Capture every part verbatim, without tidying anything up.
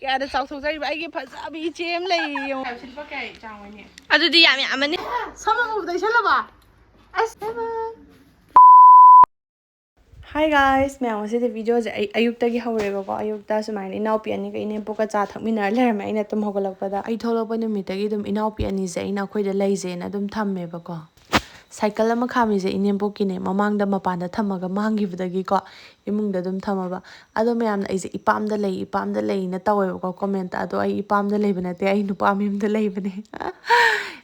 ꯀꯌꯥꯗ ꯆꯥꯎꯊꯣꯛꯆꯔꯤꯕ ꯑꯩꯒꯤ ꯐꯖꯕꯤ ꯏꯆꯦ ꯑꯃ ꯂꯩꯔꯤ ꯌꯦꯡꯉꯣ꯫ ꯁꯤꯜꯄ ꯀꯌꯥ ꯆꯥꯎꯒꯅꯤ? ꯑꯗꯨꯗꯤ ꯌꯥꯝ ꯌꯥꯝꯃꯅꯤ꯫ ꯁꯝ ꯑꯃꯨꯕꯗ ꯏꯁꯜꯂꯕ? ꯑꯁ, ꯍꯦꯃꯟ꯫ Hi guys, ꯃꯌꯥꯝ, ꯉꯁꯤꯗꯤ ꯚꯤꯗꯤꯑꯣꯁꯦ ꯑꯩ ꯑꯌꯨꯛꯇꯒꯤ ꯍꯧꯔꯦꯕꯀꯣ꯫ ꯑꯌꯨꯛꯇ ꯁꯨꯃꯥꯏꯅ ꯏꯅꯥꯎꯄꯤ ꯑꯅꯤꯒ ꯏꯅꯦꯝꯄꯣꯛꯀ ꯆꯥ ꯊꯛꯃꯤꯟꯅꯔ ꯂꯩꯔꯝꯃꯦ ꯑꯩꯅ ꯇꯨꯝ ꯍꯧꯒꯠꯂꯛꯄꯗ꯫ ꯑꯩ ꯊꯣꯛꯂꯛꯄ ꯅꯨꯃꯤꯠꯇꯒꯤ ꯑꯗꯨꯝ ꯏꯅꯥꯎꯄꯤ ꯑꯅꯤꯁꯦ ꯑꯩꯅ ꯑꯩꯈꯣꯏꯗ ꯂꯩꯖꯩꯅ ꯑꯗꯨꯝ ꯊꯝꯃꯦꯕꯀꯣ꯫ ꯁꯥꯏꯀꯜ ꯑꯃ ꯈꯥꯝꯃꯤꯁꯦ ꯏꯅꯦꯝꯄꯣꯛꯀꯤꯅꯦ, ꯃꯃꯥꯡꯗ ꯃꯄꯥꯟꯗ ꯊꯝꯃꯒ ꯃꯥꯡꯈꯤꯕꯗꯒꯤꯀꯣ ꯏꯃꯨꯡꯗ ꯑꯗꯨꯝ ꯊꯝꯃꯕ꯫ ꯑꯗꯣ ꯃꯌꯥꯝꯅ ꯑꯩꯁꯦ ꯏꯄꯥꯝꯗ ꯂꯩ, ꯏꯄꯥꯝꯗ ꯂꯩꯅ ꯇꯧꯋꯦꯕꯀꯣ ꯀꯣꯃꯦꯟꯇ꯫ ꯑꯗꯣ ꯑꯩ ꯏꯄꯥꯝꯗ ꯂꯩꯕ ꯅꯠꯇꯦ, ꯑꯩ ꯅꯨꯄꯥ ꯃꯌꯨꯝꯗ ꯂꯩꯕꯅꯦ꯫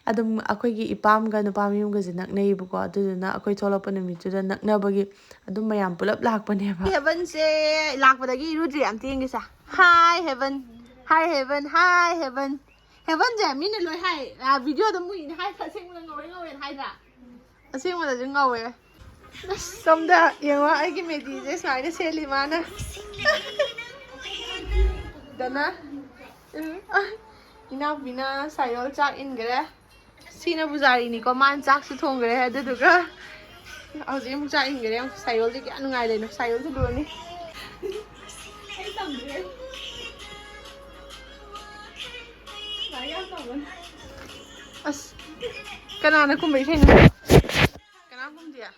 ꯑꯗꯨꯝ ꯑꯩꯈꯣꯏꯒꯤ ꯏꯄꯥꯝꯒ ꯅꯨꯄꯥ ꯃꯌꯨꯝꯒꯁꯦ ꯅꯛꯅꯩꯌꯦꯕꯀꯣ꯫ ꯑꯗꯨꯗꯨꯅ ꯑꯩꯈꯣꯏ ꯊꯣꯛꯂꯛꯄ ꯅꯨꯃꯤꯠꯇꯨꯗ ꯅꯛꯅꯕꯒꯤ ꯑꯗꯨꯝ ꯃꯌꯥꯝ ꯄꯨꯂꯞ ꯂꯥꯛꯄꯅꯦꯕ꯫ ꯍꯦꯕꯟꯁꯦ ꯂꯥꯛꯄꯗꯒꯤ ꯏꯔꯨꯗ꯭ꯔꯤ, ꯑꯝꯇ ꯌꯦꯡꯒꯦꯁꯦ꯫ Hi ꯍꯦꯕꯟ, hi ꯍꯦꯕꯟ, hi ꯍꯦꯕꯟ꯫ ꯍꯦꯕꯟꯁꯦ ꯃꯤꯅ ꯂꯣꯏ ꯍꯥꯏ, ꯑ, ꯚꯤꯗꯤꯑꯣꯗ ꯃꯨꯛꯏꯅ ꯍꯥꯏ, ꯑꯁꯦꯡꯕꯗ ꯉꯧꯔꯦ ꯉꯧꯔꯦꯅ ꯍꯥꯏꯗ꯭ꯔꯥ? ꯑꯁꯦꯡꯕꯗꯁꯨ ꯉꯧꯋꯦ꯫ ꯑꯁ, ꯁꯣꯝꯗ ꯌꯦꯡꯉꯣ, ꯑꯩꯒꯤ ꯃꯦꯗꯤꯁꯦ ꯁꯨꯃꯥꯏꯅ ꯁꯦꯠꯂꯤ ꯃꯥꯅ꯫ ꯗꯅ, ꯎꯝ, ꯏꯅꯥꯎꯄꯤꯅ ꯁꯥꯏꯌꯣꯜ ꯆꯥꯛ ꯏꯟꯈ꯭ꯔꯦ꯫ ꯁꯤꯅ ꯄꯨꯖꯥꯔꯤꯅꯤꯀꯣ, ꯃꯥꯅ ꯆꯥꯛꯁꯨ ꯊꯣꯡꯈ꯭ꯔꯦ꯫ ꯑꯗꯨꯗꯨꯒ ꯍꯧꯖꯤꯛ ꯑꯃꯨꯛ ꯆꯥꯛ ꯏꯟꯈ꯭ꯔꯦ꯫ ꯌꯦꯡꯉꯨ, ꯁꯥꯏꯌꯣꯜꯁꯦ ꯀꯌꯥ ꯅꯨꯡꯉꯥꯏ ꯂꯩꯅꯣ꯫ ꯁꯥꯏꯌꯣꯜꯁꯦ ꯂꯣꯏꯔꯅꯤ꯫ ꯑꯩ ꯇꯝꯗ꯭ꯔꯦ꯫ ꯂꯥꯏꯔꯤꯛ ꯌꯥꯝ ꯇꯝꯒꯅꯨ꯫ ꯑꯁ, ꯀꯅꯥꯅ ꯀꯨꯝꯕ ꯏꯁꯩꯅꯣ? ꯀꯅꯥ ꯀꯨꯝꯗꯤꯌꯦ?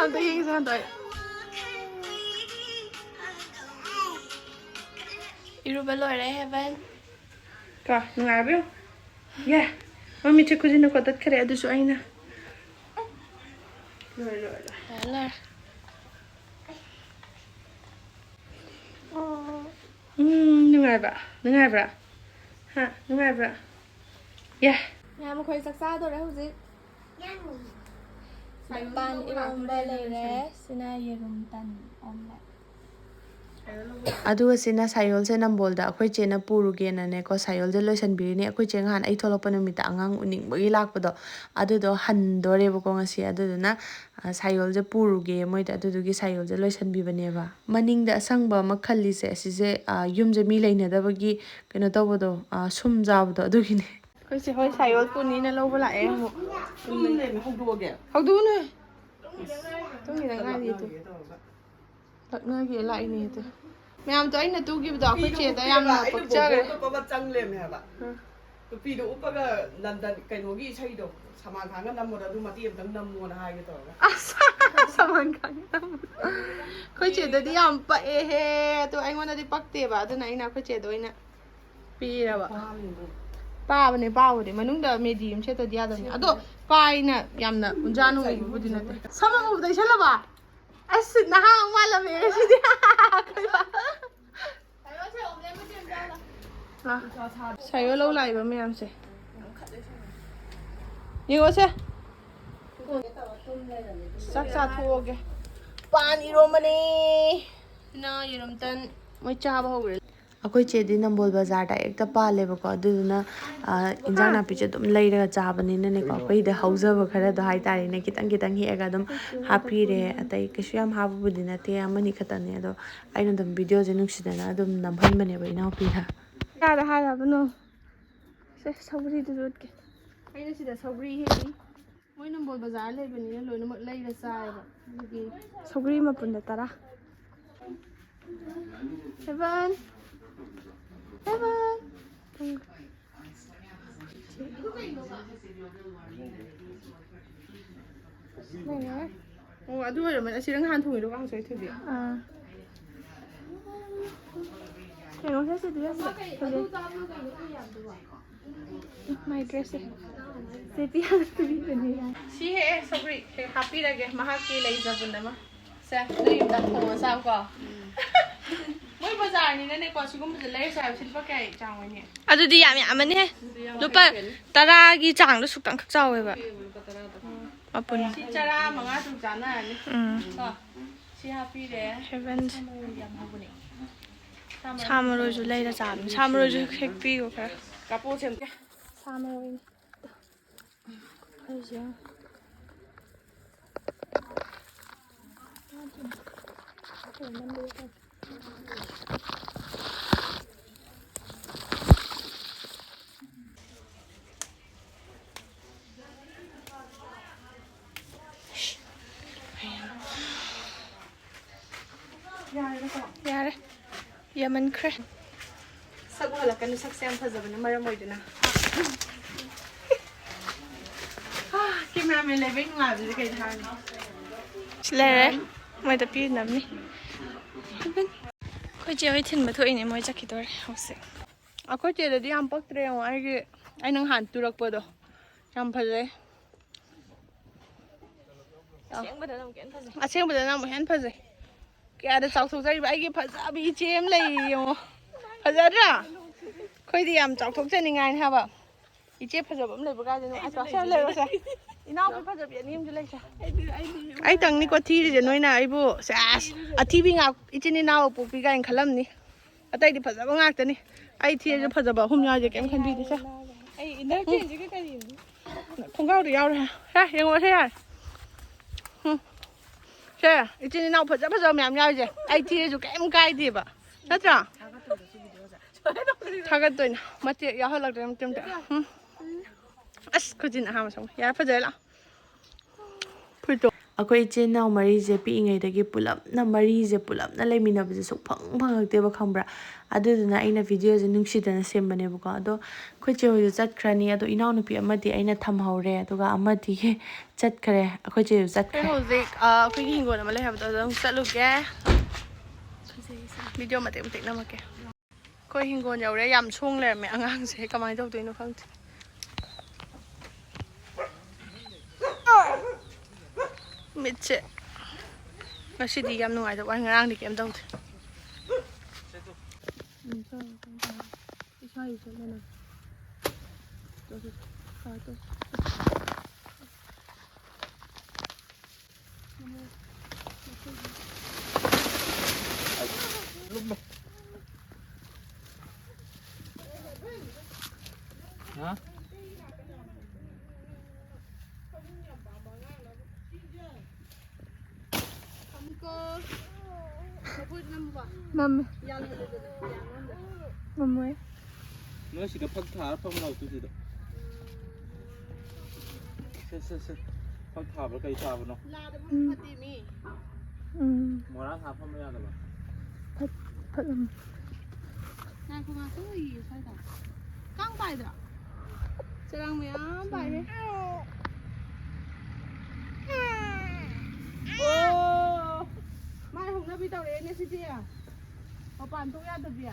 ꯑꯝꯇ ꯌꯦꯡꯁꯦ, ꯍꯟꯗꯛ꯫ ꯏꯔꯨꯕ ꯂꯣꯏꯔꯦ, ꯍꯦꯕꯟ꯫ ꯀꯣ, ꯅꯨꯡꯉꯥꯏꯕ꯭ꯔꯣ? ꯌꯦ, ꯃꯃꯤꯠꯁꯦ ꯈꯨꯖꯤꯟꯅ ꯈꯣꯠꯇꯠꯈ꯭ꯔꯦ, ꯑꯗꯨꯁꯨ ꯑꯩꯅ꯫ ꯂꯣꯏꯔꯦ, ꯂꯣꯏꯔꯦ, ꯂꯣꯏꯔꯦ꯫ ꯂꯣꯏꯔꯦ, ꯂꯣꯏꯔꯦ꯫ ꯎꯝ, ꯅꯨꯡꯉꯥꯏꯕ? ꯅꯨꯡꯉꯥꯏꯕ꯭ꯔꯥ? ꯍꯥ? ꯅꯨꯡꯉꯥꯏꯕ꯭ꯔꯥ? ꯌꯦ꯫ ꯃꯌꯥꯝ, ꯑꯩꯈꯣꯏ ꯆꯥꯛ ꯆꯥꯗꯣꯔꯦ ꯍꯧꯖꯤꯛ꯫ ꯃꯄꯥꯟ ꯏꯔꯣꯝꯕ ꯂꯩꯔꯦ꯫ ꯁꯤꯅ ꯌꯦꯔꯨꯝ ꯇꯟ, omelette꯫ ꯑꯗꯨꯒ ꯁꯤꯅ ꯁꯥꯏꯌꯣꯜꯁꯦ ꯅꯝꯕꯣꯜꯗ ꯑꯩꯈꯣꯏ ꯆꯦꯅ ꯄꯨꯔꯨꯒꯦꯅꯅꯦꯀꯣ, ꯁꯥꯏꯌꯣꯜꯁꯦ ꯂꯣꯏꯁꯟꯕꯤꯔꯤꯅꯤ꯫ ꯑꯩꯈꯣꯏ ꯆꯦ ꯉꯍꯥꯟ ꯑꯩ ꯊꯣꯛꯂꯛꯄ ꯅꯨꯃꯤꯠꯇ ꯑꯉꯥꯡ ꯎꯅꯤꯡꯕꯒꯤ ꯂꯥꯛꯄꯗꯣ, ꯑꯗꯨꯗꯣ ꯍꯟꯗꯣꯔꯦꯕꯀꯣ ꯉꯁꯤ꯫ ꯑꯗꯨꯗꯨꯅ, ꯑ, ꯁꯥꯏꯌꯣꯜꯁꯦ ꯄꯨꯔꯨꯒꯦ ꯃꯣꯏꯗ, ꯑꯗꯨꯗꯨꯒꯤ ꯁꯥꯏꯌꯣꯜꯁꯦ ꯂꯣꯏꯁꯟꯕꯤꯕꯅꯦꯕ꯫ ꯃꯅꯤꯡꯗ ꯑꯁꯪꯕ ꯑꯃ ꯈꯜꯂꯤꯁꯦ, ꯑꯁꯤꯁꯦ, ꯑ, ꯌꯨꯝꯁꯦ ꯃꯤ ꯂꯩꯅꯗꯕꯒꯤ ꯀꯩꯅꯣ ꯇꯧꯕꯗꯣ, ꯑ, ꯁꯨꯝ ꯆꯥꯕꯗꯣ, ꯑꯗꯨꯒꯤꯅꯦ꯫ ꯑꯩꯈꯣꯏꯁꯦ ꯍꯣꯏ ꯁꯥꯏꯌꯣꯜ ꯄꯨꯅꯤꯅ ꯂꯧꯕ ꯂꯥꯛꯑꯦ ꯑꯃꯨꯛ꯫ ꯇꯨꯝꯂꯦꯅ ꯍꯧꯗꯣꯛꯑꯒꯦ꯫ ꯍꯧꯗꯣꯛꯎꯅꯦ꯫ ꯇꯨꯝꯈꯤꯗ ꯉꯥꯏꯔꯤ ꯑꯗꯨ꯫ ꯂꯛꯅꯒꯦ ꯂꯥꯛꯏꯅꯦ ꯑꯗꯨ꯫ ꯃꯌꯥꯝꯗꯣ ꯑꯩꯅ ꯇꯨꯈꯤꯕꯗꯣ ꯑꯩꯈꯣꯏ ꯆꯦꯗ ꯌꯥꯝꯅ ꯄꯛꯆꯈ꯭ꯔꯦ꯫ ꯆꯪꯂꯦꯃꯦ ꯍꯥꯏꯕ꯫ ꯇꯨꯄꯤꯗꯣ ꯎꯞꯄꯒ ꯂꯟꯗꯟ ꯀꯩꯅꯣꯒꯤ ꯏꯁꯩꯗꯣ ꯁꯃꯥꯟ ꯈꯥꯟꯒ ꯅꯝꯃꯣꯗ ꯑꯗꯨ ꯃꯇꯦꯛ ꯑꯃꯇꯪ ꯅꯝꯃꯣꯅ ꯍꯥꯏꯒꯦ ꯇꯧꯔꯒ꯫ ꯑꯁ ꯁꯃꯥꯟ ꯈꯥꯟꯒ ꯅꯝꯃꯣ꯫ ꯑꯩꯈꯣꯏ ꯆꯦꯗꯗꯤ ꯌꯥꯝ ꯄꯛꯑꯦꯍꯦ꯫ ꯑꯗꯣ ꯑꯩꯉꯣꯟꯗꯗꯤ ꯄꯛꯇꯦꯕ, ꯑꯗꯨꯅ ꯑꯩꯅ ꯑꯩꯈꯣꯏ ꯆꯦꯗ ꯑꯣꯏꯅ ꯄꯤꯔꯕ꯫ ꯄꯥꯕꯅꯦ ꯄꯥꯕꯅꯦ, ꯃꯅꯨꯡꯗ ꯃꯦꯗꯤ ꯑꯃ ꯁꯦꯠꯇꯗꯤ ꯌꯥꯗꯕꯅꯦ꯫ ꯑꯗꯣ ꯄꯥꯏꯅ ꯌꯥꯝꯅ ꯎꯟꯖꯥ ꯅꯨꯡꯉꯥꯏꯕꯕꯨꯗꯤ ꯅꯠꯇꯦ꯫ ꯁꯝ ꯑꯃꯨꯕ ꯇꯩꯁꯜꯂꯕ? ꯑꯁ ꯅꯍꯥ ꯑꯃꯨꯛ ꯃꯥꯜꯂꯝꯃꯦ ꯁꯤꯗꯤ꯫ ꯁꯥꯏꯌꯣ ꯂꯧ ꯂꯥꯛꯏꯕ ꯃꯌꯥꯝꯁꯦ ꯌꯦꯡꯉꯣꯁꯦ꯫ ꯆꯥꯛ ꯆꯥꯊꯣꯛꯑꯒꯦ꯫ ꯄꯥꯟ ꯏꯔꯣꯝꯕꯅꯦ꯫ ꯅ ꯌꯦꯔꯨꯝ ꯇꯟ ꯃꯣꯏ ꯆꯥꯕ ꯍꯧꯈ꯭ꯔꯦ꯫ ꯑꯩꯈꯣꯏ ꯆꯦꯗꯤ ꯅꯝꯕꯣꯜ ꯕꯖꯥꯔ ꯗꯥꯏꯔꯦꯛꯇ ꯄꯥꯜꯂꯦꯕꯀꯣ, ꯑꯗꯨꯗꯨꯅ ꯏꯟꯖꯥꯡ ꯅꯥꯄꯤꯁꯦ ꯑꯗꯨꯝ ꯂꯩꯔꯒ ꯆꯥꯕꯅꯤꯅꯅꯦꯀꯣ, ꯑꯩꯈꯣꯏꯗ ꯍꯧꯖꯕ ꯈꯔꯗꯣ ꯍꯥꯏꯇꯥꯔꯦꯅꯦ, ꯈꯤꯇꯪ ꯈꯤꯇꯪ ꯍꯦꯛꯑꯒ ꯑꯗꯨꯝ ꯍꯥꯞꯄꯤꯔꯦ꯫ ꯑꯇꯩ ꯀꯩꯁꯨ ꯌꯥꯝ ꯍꯥꯞꯄꯕꯨꯗꯤ ꯅꯠꯇꯦ, ꯑꯃꯅꯤ ꯈꯛꯇꯅꯦ꯫ ꯑꯗꯣ ꯑꯩꯅ ꯑꯗꯨꯝ ꯚꯤꯗꯤꯑꯣꯁꯦ ꯅꯨꯡꯁꯤꯗꯅ ꯑꯗꯨꯝ ꯅꯝꯍꯟꯕꯅꯦꯕ ꯏꯅꯥꯎꯄꯤꯗ꯫ ꯀꯌꯥꯗ ꯍꯥꯏꯔꯕꯅꯣ? ꯁꯦ, ꯁꯧꯒ꯭ꯔꯤꯗꯨꯁꯨ ꯎꯠꯀꯦ꯫ ꯑꯩꯅ ꯁꯤꯗ ꯁꯧꯒ꯭ꯔꯤ ꯍꯦꯛꯏ꯫ ꯃꯣꯏ ꯅꯝꯕꯣꯜ ꯕꯖꯥꯔ ꯂꯩꯕꯅꯤꯅ ꯂꯣꯏꯅꯃꯛ ꯂꯩꯔ ꯆꯥꯏꯌꯦꯕ꯫ ꯑꯗꯨꯒꯤ ꯁꯧꯒ꯭ꯔꯤ ꯃꯄꯨꯟꯗ ꯇꯔꯥ꯫ ꯍꯦꯕꯟ! ꯍꯦꯕꯟ! ꯑꯣ, ꯑꯗꯨ ꯑꯣꯏꯔꯝꯃꯅꯤ꯫ ꯑꯁꯤꯗ ꯅꯍꯥꯟ ꯊꯣꯡꯉꯤꯗꯣ ꯀꯥꯡꯁꯣꯏ ꯊꯣꯏꯕꯤ꯫ ꯑꯥ꯫ ꯀꯩꯅꯣ ꯁꯦ ꯁꯤꯗꯤ ꯌꯥꯝ ꯐꯖꯩ꯫ My dress ꯁꯦ꯫ ꯆꯦ ꯄꯤꯌꯥꯅ ꯄꯤꯕꯤꯕꯅꯦ꯫ ꯁꯤ ꯍꯦꯛ ꯁꯧꯒ꯭ꯔꯤ ꯍꯦꯛ ꯍꯥꯞꯄꯤꯔꯒꯦ, ꯃꯍꯥꯛꯀꯤ ꯂꯩꯖꯕꯨꯟ ꯑꯃ꯫ ꯁꯦ, ꯅꯣꯏ ꯌꯨꯝꯗ ꯊꯣꯡꯉ ꯆꯥꯎꯀꯣ꯫ ꯃꯣꯏ ꯕꯖꯥꯔꯅꯤꯅꯅꯦꯀꯣ, ꯁꯤꯒꯨꯝꯕꯁꯦ ꯂꯩꯔ ꯆꯥꯕꯁꯤ ꯂꯨꯄꯥ ꯀꯌꯥ ꯆꯥꯡ ꯑꯣꯏꯅꯤ? ꯑꯗꯨꯗꯤ ꯌꯥꯝ ꯌꯥꯝꯃꯅꯤꯍꯦ꯫ ꯂꯨꯄꯥ ꯇꯔꯥꯒꯤ ꯆꯥꯡꯗꯣ ꯁꯨꯛꯇꯪꯈꯛ ꯆꯥꯎꯋꯦꯕ꯫ ꯃꯄꯨꯟ꯫ ꯁꯤ ꯆꯔꯥ ꯃꯉꯥ ꯇꯔꯨꯛ ꯆꯥꯅꯔꯅꯤ꯫ ꯎꯝ꯫ ꯀꯣ? ꯁꯤ ꯍꯥꯞꯄꯤꯔꯦ꯫ Heaven꯫ ꯌꯥꯝ ꯍꯧꯕꯅꯦ꯫ ꯁꯥ ꯃꯔꯣꯏꯁꯨ ꯂꯩꯔ ꯆꯥꯕꯅꯤ꯫ ꯁꯥ ꯃꯔꯣꯏꯁꯨ ꯍꯦꯛꯄꯤꯌꯨ ꯈꯔ꯫ ꯀꯥꯞꯄꯣ ꯁꯦꯝ-꯫ ꯁꯥ ꯃꯔꯣꯏꯅꯦ꯫ ꯑꯩꯁꯦ ꯌꯥꯝꯃꯟꯈ꯭ꯔꯦ꯫ ꯁꯛ ꯎꯍꯜꯂꯛꯀꯅꯨ, ꯁꯛꯁꯦ ꯌꯥꯝ ꯐꯖꯕꯅ ꯃꯔꯝ ꯑꯣꯏꯗꯨꯅ꯫ ꯀꯦꯃꯦꯔꯥꯃꯦꯟ ꯂꯩꯕꯩ ꯅꯨꯡꯉꯥꯏꯕꯁꯦ ꯀꯩꯗ ꯍꯥꯏꯔꯅꯤ? ꯁꯤ ꯂꯩꯔꯦ꯫ ꯃꯣꯏꯗ ꯄꯤꯅꯕꯅꯤ꯫ ꯑꯩꯈꯣꯏ ꯆꯦ ꯍꯣꯏ ꯊꯤꯟꯕ ꯊꯣꯛꯏꯅꯦ, ꯃꯣꯏ ꯆꯠꯈꯤꯗꯣꯔꯦ ꯍꯧꯖꯤꯛ꯫ ꯑꯩꯈꯣꯏ ꯆꯦꯗꯗꯤ ꯌꯥꯝ ꯄꯛꯇ꯭ꯔꯦ ꯌꯦꯡꯉꯣ, ꯑꯩꯒꯤ, ꯑꯩ ꯅꯪ ꯍꯥꯟꯅ ꯇꯨꯔꯛꯄꯗꯣ ꯌꯥꯝ ꯐꯖꯩ꯫ ꯑꯁꯦꯡꯕꯗꯅ ꯑꯃꯨꯛ ꯍꯦꯟꯅ ꯐꯖꯩ꯫ ꯑꯁꯦꯡꯕꯗꯅ ꯑꯃꯨꯛ ꯍꯦꯟꯅ ꯐꯖꯩ꯫ ꯀꯌꯥꯗ ꯆꯥꯎꯊꯣꯛꯆꯔꯤꯕ ꯑꯩꯒꯤ ꯐꯖꯕꯤ ꯏꯆꯦ ꯑꯃ ꯂꯩꯔꯤ ꯌꯦꯡꯉꯣ꯫ ꯐꯖꯗ꯭ꯔꯥ? ꯑꯩꯈꯣꯏꯗꯤ ꯌꯥꯝ ꯆꯥꯎꯊꯣꯛꯆꯅꯤꯡꯉꯥꯏꯅꯤ ꯍꯥꯏꯕ꯫ ꯏꯆꯦ ꯐꯖꯕ ꯑꯃ ꯂꯩꯕ ꯀꯥꯏꯗꯅꯣ? ꯑꯩꯁꯨ ꯑꯁ, ꯁꯤ ꯂꯩꯁꯦ, ꯂꯩꯔꯣꯁꯦ꯫ ꯂꯩꯁꯦ꯫ ꯏꯅꯥꯎꯄꯤ ꯐꯖꯕꯤ ꯑꯅꯤ ꯑꯃꯁꯨ ꯂꯩꯁꯦ꯫ ꯑꯩꯗꯤ, ꯑꯩꯗꯤ ꯑꯩ ꯇꯪꯅꯤꯀꯣ ꯊꯤꯔꯤꯁꯦ, ꯅꯣꯏꯅ ꯑꯩꯕꯨ ꯁꯦꯁ, ꯑꯊꯤꯕꯤ ꯉꯥꯛ ꯏꯆꯤꯟ ꯏꯅꯥꯎ ꯄꯣꯛꯄꯤ ꯀꯥꯏꯅ ꯈꯜꯂꯝꯅꯤ꯫ ꯑꯇꯩꯗꯤ ꯐꯖꯕ ꯉꯥꯛꯇꯅꯤ꯫ ꯑꯩ ꯊꯤꯔꯁꯨ ꯐꯖꯕ ꯑꯍꯨꯝ ꯌꯥꯎꯔꯤꯁꯦ, ꯀꯩꯝ ꯈꯟꯕꯤꯗꯦꯁꯦ꯫ ꯑꯩ inner chainꯁꯤꯒ ꯀꯔꯤꯅꯣ? ꯈꯣꯡꯒ꯭ꯔꯥꯎꯗ ꯌꯥꯎꯔꯦ꯫ ꯍꯦ, ꯌꯦꯡꯉꯣꯁꯦ ꯌꯥꯔꯦ꯫ ꯎꯝ꯫ ꯁꯦ, ꯏꯆꯤꯟ ꯏꯅꯥꯎ ꯐꯖ ꯐꯖꯕ ꯃꯌꯥꯝ ꯌꯥꯎꯔꯤꯁꯦ꯫ ꯑꯩ ꯊꯤꯔꯁꯨ ꯀꯩꯝ ꯀꯥꯏꯗꯦꯕ꯫ ꯅꯠꯇ꯭ꯔꯥ? ꯊꯥꯒꯠꯇꯣꯏꯅꯦ꯫ ꯃꯇꯦꯛ ꯌꯥꯎꯍꯜꯂꯛꯇꯣꯏꯅꯦ ꯃꯇꯦꯛ ꯃꯇꯦꯛ꯫ ꯎꯝ꯫ ꯑꯁ, ꯈꯨꯖꯤꯟ ꯑꯍꯥꯟꯕ ꯁꯪꯕ꯫ ꯌꯥꯔꯦ, ꯐꯖꯔꯦ, ꯂꯥꯛꯑꯣ꯫ ꯐꯨꯔꯤꯠꯇꯣ꯫ ꯑꯩꯈꯣꯏ ꯏꯆꯤꯟ ꯏꯅꯥꯎ ꯃꯔꯤꯁꯦ ꯄꯤꯛꯏꯉꯩꯗꯒꯤ ꯄꯨꯂꯞꯅ, ꯃꯔꯤꯁꯦ ꯄꯨꯂꯞꯅ ꯂꯩꯃꯤꯟꯅꯕꯁꯦ ꯁꯨꯛꯐꯪ ꯐꯪꯉꯛꯇꯦꯕ, ꯈꯪꯕ꯭ꯔꯥ? ꯑꯗꯨꯗꯨꯅ ꯑꯩꯅ videoꯁꯦ ꯅꯨꯡꯁꯤꯗꯅ ꯁꯦꯝꯕꯅꯦꯕꯀꯣ꯫ ꯑꯗꯣ ꯑꯩꯈꯣꯏ ꯆꯦ ꯍꯣꯏꯁꯨ ꯆꯠꯈ꯭ꯔꯅꯤ꯫ ꯑꯗꯣ ꯏꯅꯥꯎꯅꯨꯄꯤ ꯑꯃꯗꯤ ꯑꯩꯅ ꯊꯝꯍꯧꯔꯦ, ꯑꯗꯨꯒ ꯑꯃꯗꯤ ꯆꯠꯈ꯭ꯔꯦ꯫ ꯑꯩꯈꯣꯏ ꯆꯦꯁꯨ ꯆꯠꯈ꯭ꯔꯦ꯫ ꯑꯩ ꯍꯧꯖꯤꯛ, ꯑ, ꯑꯩꯈꯣꯏꯒꯤ ꯍꯤꯡꯒꯣꯜ ꯑꯃ ꯂꯩ ꯍꯥꯏꯕꯗꯣ, ꯑꯗꯨꯗ ꯑꯃꯨꯛ ꯆꯠꯂꯨꯒꯦ꯫ Video ꯃꯇꯦꯛ ꯃꯇꯦꯛ ꯅꯝꯃꯛꯀꯦ꯫ ꯑꯩꯈꯣꯏ ꯍꯤꯡꯒꯣꯜ ꯌꯧꯔꯦ꯫ ꯌꯥꯝ ꯁꯣꯡ ꯂꯩꯔꯝꯃꯦ ꯑꯉꯥꯡꯁꯦ, ꯀꯃꯥꯏꯅ ꯇꯧꯗꯣꯏꯅꯣ ꯈꯪꯗꯦ꯫ ꯃꯤꯠꯁꯦ ꯉꯁꯤꯗꯤ ꯌꯥꯝ ꯅꯨꯡꯉꯥꯏꯇꯕ ꯋꯥꯅꯤ, ꯉꯔꯥꯡꯗꯤ ꯀꯩꯝ ꯇꯧꯗꯦ꯫ ꯏꯁꯥꯒꯤ ꯆꯞ ꯃꯥꯟꯅꯩ꯫ ꯍꯥ? ꯅꯝꯃꯦ꯫ ꯅꯝꯃꯣꯏ꯫ ꯅꯣꯏ ꯁꯤꯗ ꯐꯛ ꯊꯥꯔ ꯐꯝ ꯂꯥꯎ, ꯇꯨ ꯁꯤꯗ꯫ ꯁꯦ, ꯁꯦ, ꯁꯦ꯫ ꯐꯛ ꯊꯥꯕ꯭ꯔꯥ ꯀꯩ ꯊꯥꯕꯅꯣ? ꯎꯝ꯫ ꯎꯝ꯫ ꯃꯣꯔꯥ ꯊꯥ ꯐꯝꯕ ꯌꯥꯗꯕ? ꯐꯛ-, ꯉꯥꯏꯈꯣ, ꯉꯥꯏꯍꯥꯛꯇꯪ ꯂꯩꯈꯤꯒꯦ ꯁ꯭ꯋꯥꯏꯗ꯫ ꯀꯥꯡ ꯄꯥꯏꯗ꯭ꯔꯣ? ꯆꯔꯥꯡ ꯃꯌꯥꯝ ꯄꯥꯏꯍꯦ꯫ ꯑꯣ, ꯃꯥꯏ ꯍꯧꯅꯕꯤ ꯇꯧꯔꯛꯑꯦꯅꯦ ꯁꯤꯗꯤ꯫ ꯃꯄꯥꯟ ꯊꯣꯛ ꯌꯥꯗꯕꯤ꯫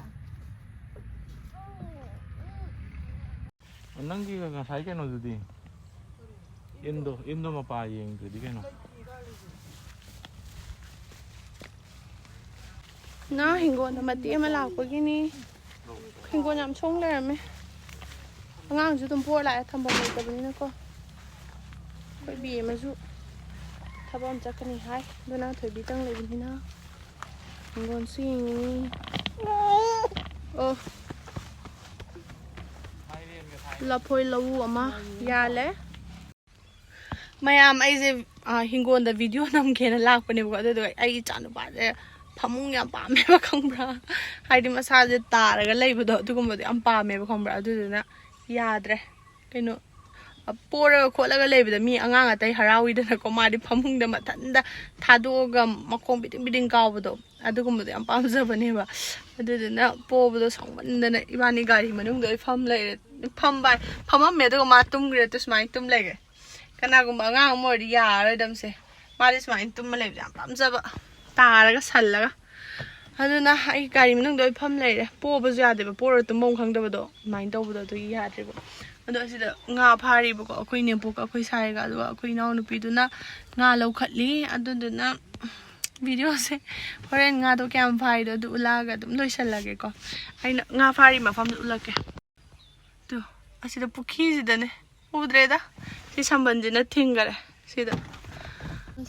ꯅꯪꯒꯤ ꯉꯁꯥꯏ ꯀꯩꯅꯣꯗꯨꯗꯤ? ꯏꯟꯗꯣ, ꯏꯟꯗꯣ ꯃꯄꯥ ꯌꯦꯡꯗ꯭ꯔꯗꯤ ꯀꯩꯅꯣ? ꯉꯥ ꯍꯤꯡꯒꯣꯜꯗ ꯃꯇꯦꯛ ꯑꯃ ꯂꯥꯛꯄꯒꯤꯅꯤ꯫ ꯍꯤꯡꯒꯣꯜ ꯌꯥꯝ ꯁꯣꯡ ꯂꯩꯔꯝꯃꯦ꯫ ꯑꯉꯥꯡꯁꯨ ꯑꯗꯨꯝ ꯄꯣꯔ ꯂꯥꯛꯑꯦ, ꯊꯝꯐꯝ ꯂꯩꯇꯕꯅꯤꯅꯀꯣ꯫ ꯑꯩꯈꯣꯏ ꯕꯤ ꯑꯃꯁꯨ ꯊꯕꯛ ꯑꯃ ꯆꯠꯀꯅꯤ ꯍꯥꯏ, ꯑꯗꯨꯅ ꯊꯣꯏꯕꯤꯇꯪ ꯂꯩꯕꯅꯤꯅ ꯍꯤꯡꯒꯣꯜꯁꯨ ꯌꯦꯡꯉꯤ꯫ ꯑꯣ, ꯂꯐꯣꯏ ꯂꯧꯎ ꯑꯃ ꯌꯥꯜꯂꯦ꯫ ꯃꯌꯥꯝ, ꯑꯩꯁꯦ, ꯑ, ꯍꯤꯡꯒꯣꯜꯗ ꯚꯤꯗꯤꯑꯣ ꯅꯝꯒꯦꯅ ꯂꯥꯛꯄꯅꯦꯕꯀꯣ, ꯑꯗꯨꯗꯨꯒ ꯑꯩ ꯏꯆꯥꯅꯨꯄꯥꯁꯦ ꯐꯃꯨꯡ ꯌꯥꯝ ꯄꯥꯝꯃꯦꯕ, ꯈꯪꯕ꯭ꯔꯥ? ꯍꯥꯏꯗꯤ ꯃꯁꯥꯁꯦ ꯇꯥꯔꯒ ꯂꯩꯕꯗꯣ, ꯑꯗꯨꯒꯨꯝꯕꯗꯣ ꯌꯥꯝ ꯄꯥꯝꯃꯦꯕ, ꯈꯪꯕ꯭ꯔꯥ? ꯑꯗꯨꯗꯨꯅ ꯌꯥꯗ꯭ꯔꯦ꯫ ꯀꯩꯅꯣ, ꯑ, ꯄꯣꯔꯒ ꯈꯣꯠꯂꯒ ꯂꯩꯕꯗ ꯃꯤ ꯑꯉꯥꯡ ꯑꯇꯩ ꯍꯔꯥꯎꯏꯗꯅꯀꯣ, ꯃꯥꯗꯤ ꯐꯃꯨꯡꯗ ꯃꯊꯟꯇ ꯊꯥꯗꯣꯛꯑꯒ ꯃꯈꯣꯡ ꯄꯤꯗꯤꯡ ꯄꯤꯗꯤꯡ ꯀꯥꯎꯕꯗꯣ, ꯑꯗꯨꯒꯨꯝꯕꯗꯣ ꯌꯥꯝ ꯄꯥꯝꯖꯕꯅꯦꯕ꯫ ꯑꯗꯨꯗꯨꯅ ꯄꯣꯕꯗꯣ ꯁꯥꯎꯃꯟꯗꯅ ꯏꯕꯥꯅꯤ ꯒꯥꯔꯤ ꯃꯅꯨꯡꯗ ꯂꯣꯏ ꯐꯝ ꯂꯩꯔꯦ꯫ ꯐꯝꯕ ꯍꯥꯏ-, ꯐꯝꯃꯝꯃꯦ, ꯑꯗꯨꯒ ꯃꯥ ꯇꯨꯝꯈ꯭ꯔꯦ, ꯑꯗꯨ ꯁꯨꯃꯥꯏꯅ ꯇꯨꯝ ꯂꯩꯈ꯭ꯔꯦ꯫ ꯀꯅꯥꯒꯨꯝꯕ ꯑꯉꯥꯡ ꯑꯃ ꯑꯣꯏꯔꯗꯤ ꯌꯥꯔꯔꯣꯏꯗꯝꯁꯦ꯫ ꯃꯥꯗꯤ ꯁꯨꯃꯥꯏꯅ ꯇꯨꯝꯃ ꯂꯩꯕꯁꯦ ꯌꯥꯝ ꯄꯥꯝꯖꯕ, ꯇꯥꯔꯒ ꯁꯜꯂꯒ꯫ ꯑꯗꯨꯅ ꯑꯩ ꯒꯥꯔꯤ ꯃꯅꯨꯡꯗ ꯂꯣꯏ ꯐꯝ ꯂꯩꯔꯦ꯫ ꯄꯣꯕꯁꯨ ꯌꯥꯗꯦꯕ, ꯄꯣꯔ ꯇꯨꯝꯐꯝ ꯈꯪꯗꯕꯗꯣ ꯑꯗꯨꯃꯥꯏꯅ ꯇꯧꯕꯗꯣ, ꯑꯗꯨꯒꯤ ꯌꯥꯗ꯭ꯔꯦꯕ꯫ ꯑꯗꯣ ꯑꯁꯤꯗ ꯉꯥ ꯐꯥꯔꯤꯕꯀꯣ, ꯑꯩꯈꯣꯏ ꯏꯅꯦꯝꯄꯣꯛꯀ ꯑꯩꯈꯣꯏ ꯁꯥꯏꯒ, ꯑꯗꯨꯒ ꯑꯩꯈꯣꯏ ꯏꯅꯥꯎꯅꯨꯄꯤꯗꯨꯅ ꯉꯥ ꯂꯧꯈꯠꯂꯤ꯫ ꯑꯗꯨꯗꯨꯅ ꯚꯤꯗꯤꯑꯣꯁꯦ ꯍꯣꯔꯦꯟ ꯉꯥꯗꯣ ꯀꯌꯥꯝ ꯐꯥꯏꯗꯣ ꯑꯗꯨ ꯎꯠꯂꯛꯑꯒ ꯑꯗꯨꯝ ꯂꯣꯏꯁꯜꯂꯒꯦꯀꯣ꯫ ꯑꯩꯅ ꯉꯥ ꯐꯥꯔꯤ ꯃꯐꯝꯗꯣ ꯎꯠꯂꯛꯀꯦ꯫ ꯇꯨ, ꯑꯁꯤꯗ ꯄꯨꯈ꯭ꯔꯤꯁꯤꯗꯅꯦ꯫ ꯎꯗ꯭ꯔꯦꯗ꯫ ꯁꯤ ꯁꯝꯕꯜꯁꯤꯅ ꯊꯤꯡꯈꯔꯦ ꯁꯤꯗ꯫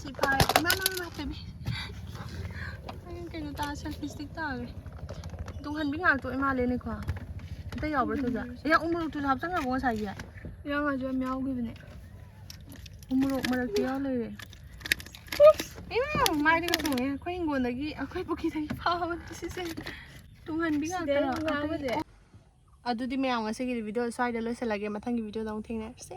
ꯁꯤ ꯐꯥꯔꯦ꯫ ꯏꯃꯥ, ꯏꯃꯥ, ꯏꯃꯥ, ꯇꯦꯕꯤ꯫ ꯑꯩ ꯀꯩꯅꯣ ꯇꯥ, ꯁꯦꯜꯐꯤ ꯁ꯭ꯇꯤꯛ ꯇꯥꯈ꯭ꯔꯦ꯫ ꯇꯨꯡꯍꯟꯕꯤ ꯉꯥꯛꯇ ꯑꯣꯏ ꯃꯥꯜꯂꯦꯅꯦꯀꯣ꯫ ꯑꯇꯩ ꯌꯥꯎꯕ꯭ꯔꯥ, ꯇꯨꯖꯥ? ꯎꯝ꯫ ꯏꯌꯥ, ꯎꯃꯣꯔꯣꯛꯇꯨꯁꯨ ꯍꯥꯞꯆꯟꯈ꯭ꯔꯕꯣ ꯉꯁꯥꯏꯒꯤ? ꯏꯔꯥꯡ ꯉꯥꯁꯨ ꯌꯥꯝ ꯌꯥꯎꯈꯤꯕꯅꯦ꯫ ꯎꯃꯣꯔꯣꯛ ꯃꯔꯛꯇ ꯌꯥꯎ ꯂꯩꯔꯦ꯫ ꯏꯃꯥ, ꯃꯥꯏꯗꯒ ꯊꯨꯡꯉꯦ꯫ ꯑꯩꯈꯣꯏ ꯍꯤꯡꯒꯣꯜꯗꯒꯤ, ꯑꯩꯈꯣꯏ ꯄꯨꯈ꯭ꯔꯤꯗꯒꯤ ꯐꯥꯕꯅꯦ ꯁꯤꯁꯦ꯫ ꯇꯨꯡꯍꯟꯕꯤ ꯁꯤꯗꯩ ꯉꯥꯛꯇꯔꯣ? ꯉꯥ ꯑꯇꯩ ꯑꯃꯁꯦ꯫ ꯑꯣ꯫ ꯑꯗꯨꯗꯤ ꯃꯌꯥꯝ, ꯉꯁꯤꯒꯤꯗꯤ ꯚꯤꯗꯤꯑꯣ ꯁ꯭ꯋꯥꯏꯗ ꯂꯣꯏꯁꯤꯜꯂꯒꯦ꯫ ꯃꯊꯪꯒꯤ ꯚꯤꯗꯤꯑꯣꯗ ꯑꯃꯨꯛ ꯊꯦꯡꯅꯔꯁꯤ꯫